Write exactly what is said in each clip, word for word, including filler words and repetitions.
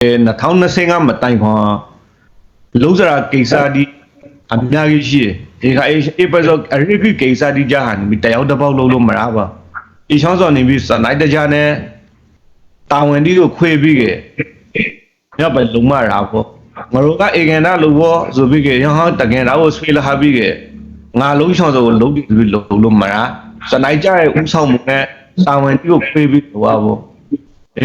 နှစ်ထောင်နှစ်ဆယ့်ငါးမတိုင်ခင် လုပ်စရာကိစ္စတွေ အများကြီးရှိတယ်။ ဒီက အင်း အင်း ပဇော် အရေးကြီးကိစ္စတွေကြားဟာ မင်းတယောက်တစ်ပေါက်လုပ်လို့မရပါ။ အင်း ရှောင်းစော်နေပြီး စနိုက်တကြားနဲ့ တာဝန်တွေကိုခွဲပြီးက ညောင်းပိုင်လုပ်မရဘူး။ ငါတို့က အေကင်တာလုပ်ဖို့ဆိုပြီးက ညောင်းတကင်တာကိုဆွဲလာပြီးက ငါလုပ်ရှောင်းစော်ကိုလုပ်တယ်ဆိုပြီးလုပ်လို့မရ။ စနိုက်ကြားရဲ့ဦးဆောင်မှုနဲ့ တာဝန်တွေကိုခွဲပြီးလုပ်ရဖို့။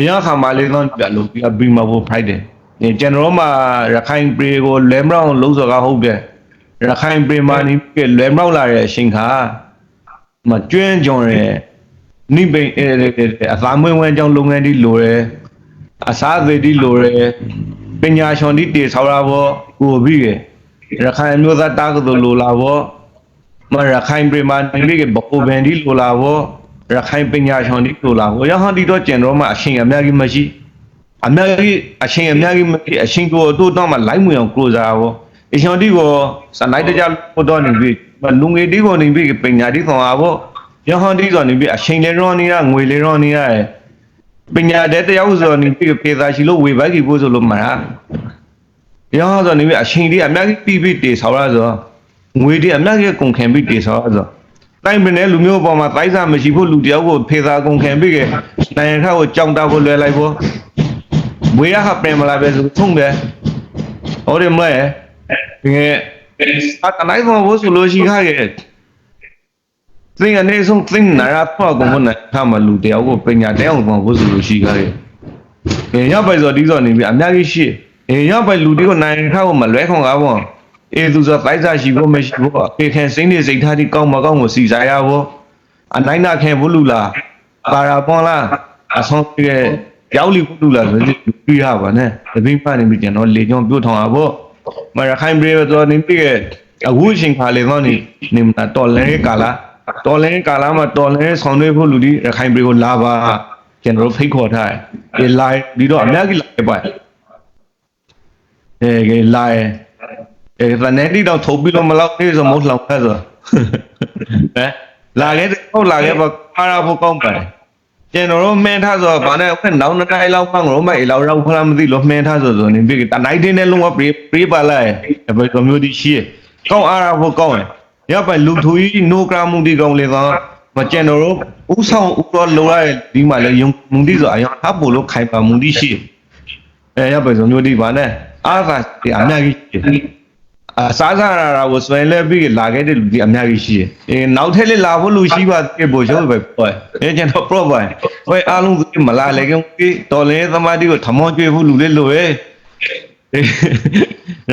ညောင်းခါမှလည်းတော့ ဒီကလုပ်ပြီး အပြီးမှာဖို့ Friday ညောင်း ကျွန်တော်တို့မှာ ရခိုင်ပြည်ကိုလွဲမြောက်အောင်လုပ်စော်ကဟုတ်တယ်။ ရခိုင်ပြည်မှာနေပြီးလွဲမြောက်လာတဲ့အချိန်ခါ မကျွမ်းကျင်တဲ့ နည်းပညာ အဲ အဲ အဲ အသက်မွေးဝမ်းကြောင်းလုပ်ငန်းတွေလိုတယ်။ အစားအသောက်တွေလိုတယ်။ ပညာရှင်တွေတည်ဆောက်ရဖို့ ကိုယ်ပြီးတယ်။ ရခိုင်အမျိုးသားတက္ကသိုလ်လိုလာဖို့၊ မရခိုင်ပြည်မှာနေပြီးဗဟိုပင်တွေလိုလာဖို့၊ ရခိုင်ပညာရှင်တွေလိုလာဖို့၊ ရဟန်းတွေတော့ကျွန်တော်တို့မှာအချိန်အများကြီးမရှိ အများကြီး အချိန်အများကြီးမရှိ အချိန်တိုတိုတောင်းမှလိုက်မွေအောင်ကြိုးစားဖို့။ အရှင်ဒီကို စနိုက်တကြားလို့တော့နေပြီး မလူငယ်ဒီကိုနေပြီး ပညာဒီဆောင်ရဖို့။ ရဟန်းဒီဆိုနေပြီး အချိန်လည်းရောနေရ ငွေလည်းရောနေရတယ်။ ပညာတတ်တယောက်ဆိုနေပြီး ဖေသာရှိလို့ဝေဘက်ကြီးဖို့ဆိုလို့မရ။ ရဟန်းဆိုနေပြီး အချိန်ဒီအများကြီးပြီးပြီးတည်ဆောက်ရဆို။ ငွေဒီအများကြီးကုန်ခံပြီးတည်ဆောက်ရဆို။ တိုင်းပြည်နဲ့လူမျိုးပေါ်မှာသစ္စာမရှိဖို့ လူတစ်ယောက်ကို ဖေသာကုန်ခံပြီးက နိုင်ငံခြားကိုကြောင်တောင်ကိုလွှဲလိုက်ဖို့ ဘွေရဟတ်ပြန်မလာပဲဆိုဆုံးပဲ။ ဟုတ်တယ်မလဲ။ တကယ် အတနိုင်ဆုံးဖို့ဆိုလို့ရှိခါက သင်အနည်းဆုံး သင်နာရဖို့အကုန်လုံးနဲ့ ခါမှာလူတစ်ယောက်ကို ပညာတတ်အောင်ဖို့ဆိုလို့ရှိခါက အဲ ညောင်းပိုင်စော်ဒီစော်နေပြီး အများကြီးရှိ။ အဲ ညောင်းပိုင်လူဒီကို နိုင်ငံခြားကိုမလွှဲခွင့်ရဘူး။ အဲ သူစော်သစ္စာရှိဖို့မရှိဖို့ အခက်အခဲစိတ်နေစိတ်ထားဒီကောင်းမကောင်းကို စီစားရဖို့။ အနိုင်နာခံဖို့လူလား၊ ပါရပေါင်းလား၊ အဆုံးဖြတ်ပြောင်းလဲဖို့လူလားဆိုပြီး လူတွေ့ရပါနဲ့။ တပင်းပါနေပြီး ကျွန်တော်လေကြောင်းပြောထောင်ရဖို့။ မရခိုင်ပြည်တော်နေပြီး အခုအချိန်ခါလေးတော့နေ နေမနာတော်လှန်ရေးကာလ၊ တော်လှန်ရေးကာလမှာ တော်လှန်ရေးဆောင်ရွက်ဖို့လူတွေ ရခိုင်ပြည်ကိုလာပါ။ ကျွန်တော်တို့ဖိတ်ခေါ်ထားတယ်။ ဒီလာပြီးတော့ အများကြီးလာခဲ့ပါတယ်။ အဲ ကဲ လာရင် အဲ သနက်တီတောင်ထုတ်ပြီးတော့မလောက်သေးဆို မဟုတ်လောက်သေးဆို ဟမ် လာခဲ့တဲ့ ဟုတ်လာခဲ့ပါ အားရဖို့ကောင်းပါတယ်။ ကျွန်တော်တို့မှန်းထားဆို ဘာနဲ့ အခုနောက်နှစ်နာရီလောက်မှ ငါတို့မှ အိမ်လောက်ရောက်ဖလားမသိလို့ မှန်းထားဆိုဆိုနေပြီး တနိုင်တင်းနဲ့ လုံးဝပြေး ပြေးပါလိုက် ဘယ်လိုမျိုးဒီရှိ ကောင်း အားရဖို့ကောင်းတယ်။ ညောင်းပိုင်လူထုကြီး နှိုးကမူဒီကောင်လေးက မကျွန်တော်တို့ ဦးဆောင်ဦးသောလုပ်ရတဲ့ ဒီမှာလည်း ယုံကြည်မှုဒီဆို အရင်ထပ်ပို့လို့ ခိုင်မာမှုဒီရှိတယ်။ အဲ ညောင်းပိုင်စော်မျိုးဒီပါနဲ့ အားသာချက်တွေအများကြီးရှိတယ်။ အစားစားရတာကို စွန့်လွှဲပြီး လာခဲ့တဲ့လူတွေအများကြီးရှိတယ်။ အဲ နောက်ထပ်လည်း လာဖို့လူရှိပါသေးတယ် ဗိုလ်ချုပ်ပဲပြောတယ်။ အဲ ကျွန်တော်ပြောပါတယ်။ အဲ အားလုံးသူမလာလဲခင်ဗျ။ တော်လှန်ရေးသမားတွေကို ထမင်းကျွေးဖို့လူလည်းလိုတယ်။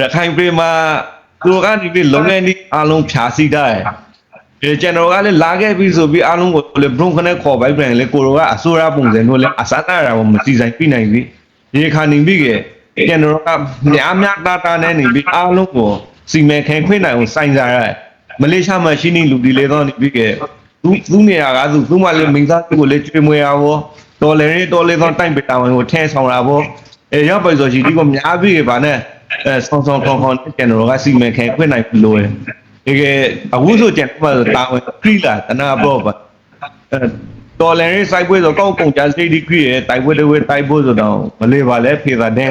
ရခိုင်ပြည်မှာ သူတို့ကနေပြီး လုပ်ငန်းတွေအားလုံး ဖျက်ဆီးထားတယ်။ အဲ ကျွန်တော်ကလည်း လာခဲ့ပြီဆိုပြီး အားလုံးကိုလည်း ဘရုံးခနဲခေါ်ပိုက်ပြန်လေ ကိုယ်တော်ကအစိုးရပုံစံမျိုးလဲ အစားအသောက်ကို မစီစဉ်ပေးနိုင်ဘူး။ ရခိုင်နေပြီးက ကျွန်တော်က မျှမျှတတနဲ့နေပြီး အားလုံးကို စီမံခန့်ခွဲနိုင်အောင် ဆိုင်စားရတယ်။ မလေးရှားမှာရှိနေလူတွေလည်းတော့နေပြီးက သူ သူနေရာကသူ သူမှလည်းမိသားစုကိုလည်း ကျွေးမွေးရဖို့ တော်လှန်ရေး တော်လှန်ရေးတိုင်းပြည်တာဝန်ကို ထမ်းဆောင်ရဖို့ အဲ ညောင်းပိုင်စော်ရှိဒီကို မျှပြီးကပါနဲ့ အဲ ဆောင်ဆောင်ခေါင်ခေါင်နဲ့ ကျွန်တော်က စီမံခန့်ခွဲနိုင်ဖို့လိုတယ်။ တကယ် အခုဆို ကျွန်တော်မှ တာဝန်ကြီးလာ တနာပြောပါ။ အဲ တော်လှန်ရေး တိုက်ပွဲဆို ကောင်း ကုန်ကျစရိတ်တွေကြီးတယ်။ တိုက်ပွဲတွေ တိုက်ပွဲဆိုတော့ မလဲပါလဲ ဖေသာဒဲ